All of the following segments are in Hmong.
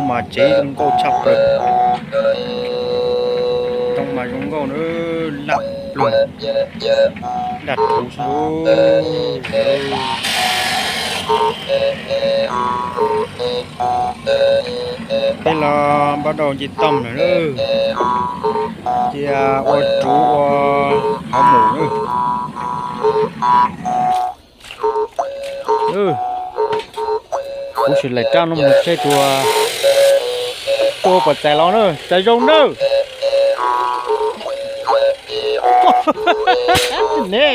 Mas tsev zoo nkauj tshaj plaws. Ntoo mas zoo nkauj na, laj plawg, daj rhuv xwb. Peb los npaj dau nce toj lawm na, cia ua ruv ua hauv mus na. Kuv sim laim rab no mus saib dua, tua puas txais los na, txais zoo na. Ne,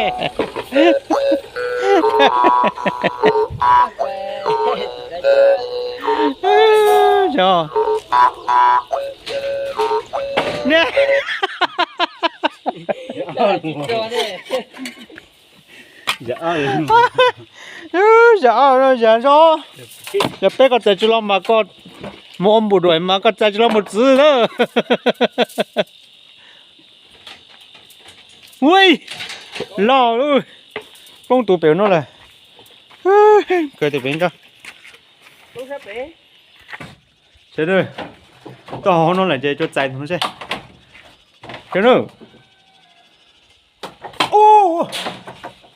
yog ne, yog ob no yog zoo. Yog peb koj txais tsis los mas koj mus ua npus duam mas koj txais tsis los mus txwv na. Ui, los poob tus pem no lawm. Kawg tus pem ntag. Toj hauv no lawm ces tsuas txais tus no seb. Kawg na. Ub,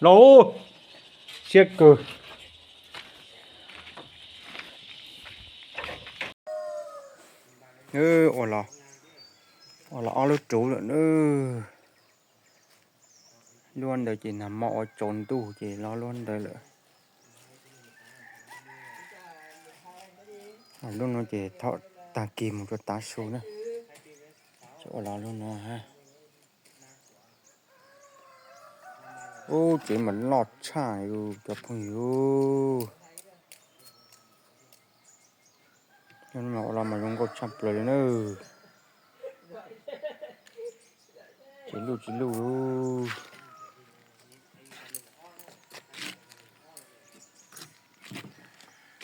los siab kawg. Ua los ob lub ruv lawm na. Lub ntawd ces nag hmo ua tsaus ntuj ces los lub ntawd lawm. Lub no ces thauj tag kis mus rau tav su na. Ua los lub no ha. Ub, tsev mas loj tshaj cov phooj ywg. Ua los mas zoo nkauj tshaj plaws li na. Tsis luj tsis luj li.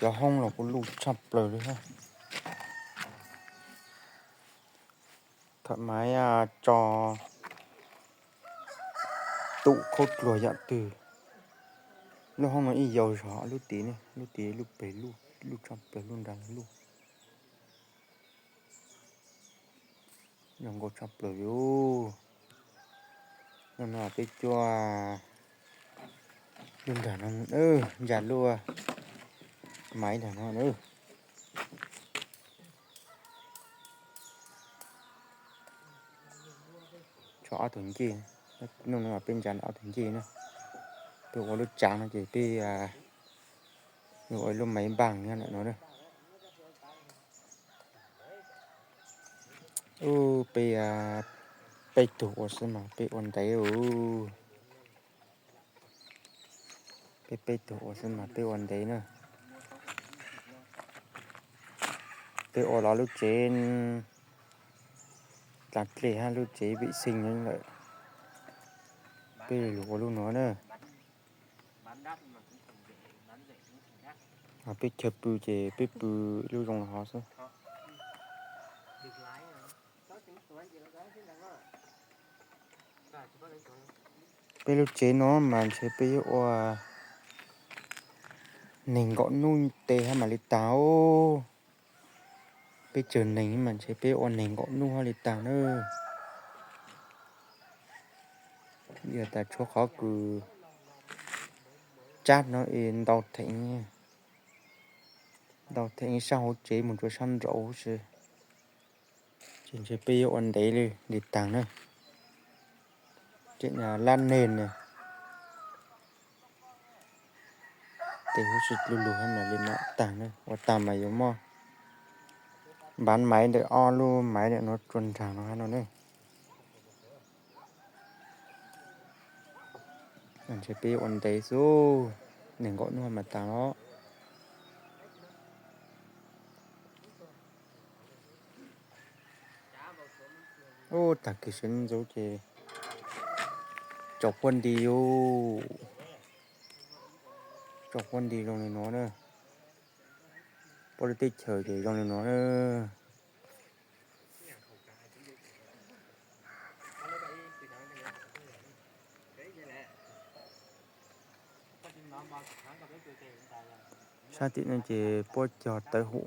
Cov hoob los kuj luj tshaj plaws li. Thaum mas tso tum khaub dluag yam twg. Lub hoob no ib yau zog lub tid ne, lub tid lub pem luj tshaj plaws, lub nrad luj. Zoo nkauj tshaj plaws li. Hnub no peb cuab lub nrag no, ntsa lub maiv nrag no na. Tshuav ob tug ncej, hnub no peb ntsa ob tug ncej na. Peb ua lub tsav no ces peb yuav ua lub maiv npaaj nyob ntawm no na. Ub, peb peb tug ua xwb mas peb ua ntev ub. Peb peb tug ua xwb mas peb ua ntev na. Peb ua los lub tsev dlav dlej hab lub tsev vem xeej lawm. Peb lug ua lub nuav na. Peb chaw pw ces peb pw lub zoo los hov xwb. Peb lub tsev no mas ntshe peb yuav ua neeg nkaum nub tes hab mam li tag os. Peb tsawg neeg mas ntshe peb ua neeg nkaum nub hab li tag na. Yog tas tshuav qhov kws tsab no es ntau theem, ntau theem sab hauv tsev mus rau sab nraud huv si. Ces ntshe peb yuav ua ntev li li tag na. Lab neg na, tes huv si lu lug hab mam li mam tag na. Ua tag mas yuav muab npav maiv ntawm ob lub maiv ntawm no rua nraag no hab no ne. Ntshe peb ua ntev xwb, nees nkaum nub mas tag los. Ub, tag kis sawv ntxov ces tsaus huab nti, tsaus huab nti zoo li no na. Puab lub teb chaws ces zoo li no na. Sab tim no ces puab cog tawv hum.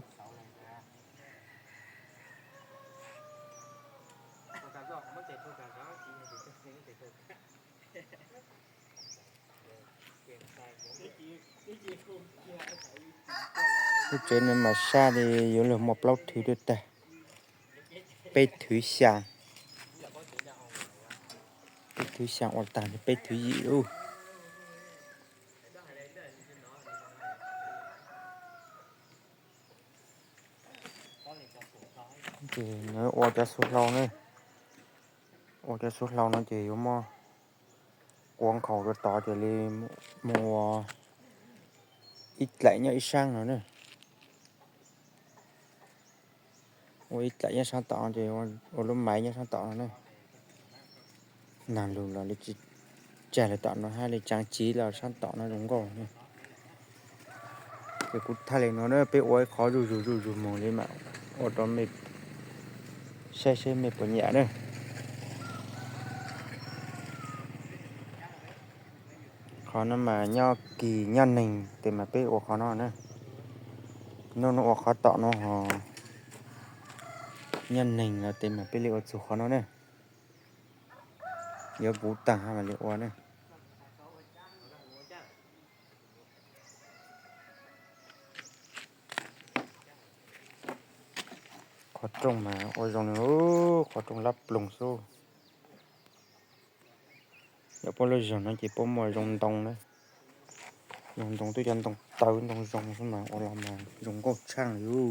Lub tsev no mas sab li yuav luag muaj plaub thwv dua tag. Peb thwv xyaa, peb thwv xyaa ua tag peb thwv yim lub. Ces ua cov xuv hlau ne, ua cov xuv hlau no ces yuav muab quav nkhaus rau tod ces li mus ua ib dlaim nyob ib saab no ne. Ua ib dlaim nyob saab tom no ces ua lub maiv nyob saab tom no ne. Nag lug los li tsis tsag li tom no hab li tsaab tsiv los saab tom no zoo nkauj ne. Ces kuv thaij li no na, peb ua ib qhov zuj zus zuj zus moog li mas ua rau mej saib seb mej puas nyiam na. Qhov no mas nyob kis nyob neeg tes mas peb ua qhov no na. Nub nub ua qhov tom no ho nyob neeg los tes mas peb li ua txug qhov no na. Yuav puv taag hab mam li ua na. Qhov rooj mas ua zoo li, qhov rooj lab ploog xwb. Yog puab lub zog no ces puab muaj zoo ntoo na. Zoo ntoo twb cov ntoo tawv ntoo zoo xwb mas ua los mas zoo nkauj tshaaj li.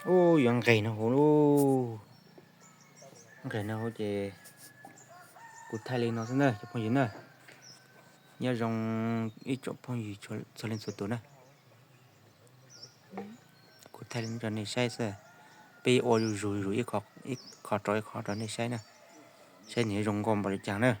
Ub, yuav nqeg no hauv lauj. Nqeg no hauv ces kuv thaij li no xwb na cov phooj ywg na. Nyob zoo ib tsoom phooj ywg txhua leej txhua tus na. Kuv thaij li no rau nej saib xwb. Peb ua zuj zus ib qho rau ib qho rau nej saib na. Saib nws zoo nkauj npaum li cas na.